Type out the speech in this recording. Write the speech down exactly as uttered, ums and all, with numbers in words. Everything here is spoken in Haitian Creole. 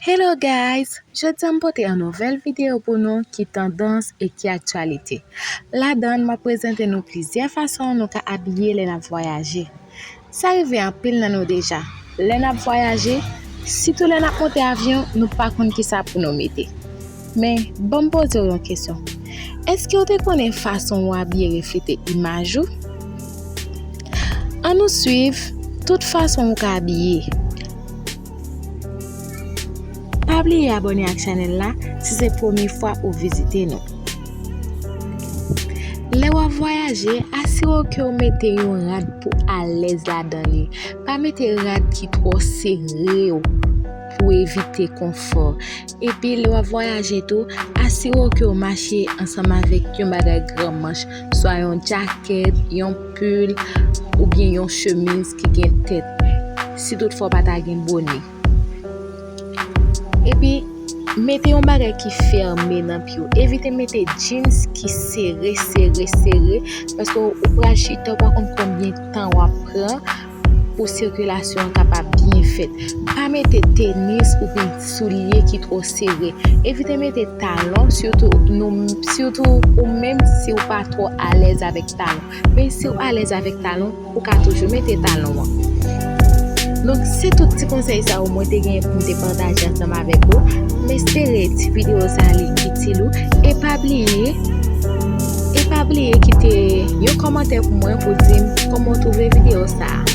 Hello guys! Jodi a m pote yon nouvèl videyo pou nou ki tandans e ki aktyalite. Ladan l, m ap prezante nou plizyè fason nou ka abiye lè n ap vwayaje. Sa rive anpil nan nou deja. Lè n ap vwayaje, sitou lè n ap monte avyon, nou pa konn kisa pou nou mete. Men, ban m poze w yon kesyon. Èske w te konnen fason w abiye reflete imaj ou? Ann nou swiv tout fason ou ka abiye. Pa bliye abòne ak chanèl la si se premye fwa ou vizite nou. Lè w ap vwayaje, asire w ke w mete yon rad pou alèz ladan li. Pa mete rad ki twò sere w pou evite konfò. Epi lè w ap vwayaje tou, asire w ke w mache ansanm avèk yon bagay gran manch, swa yon djakèt, yon pil, oubyen yon chemiz ki gen tèt, si toutfwa w pa ta gen bonè. Epi, mete yon bagay ki fèmen nan pye w. Evite mete jeans ki sere, sere, sere, paske w pral chita, w pa konn konbyen tan w ap pran pou sikilasyon an kapab byen fèt. Pa mete tenis oubyen soulye ki twò sere. Evite mete talon, sitou nou, sitou ou menm si w pa twò alèz avèk talon. Men si w alèz avèk talon, ou ka toujou mete talon an. Donk, se tout ti konsèy sa yo mwen te gen pou m te pataje ansanm avèk ou. M espere ti videyo sa a li itil ou. E pa bliye, e pa bliye kite yon kòmantè pou mwen pou di m kòman w twouve videyo sa a.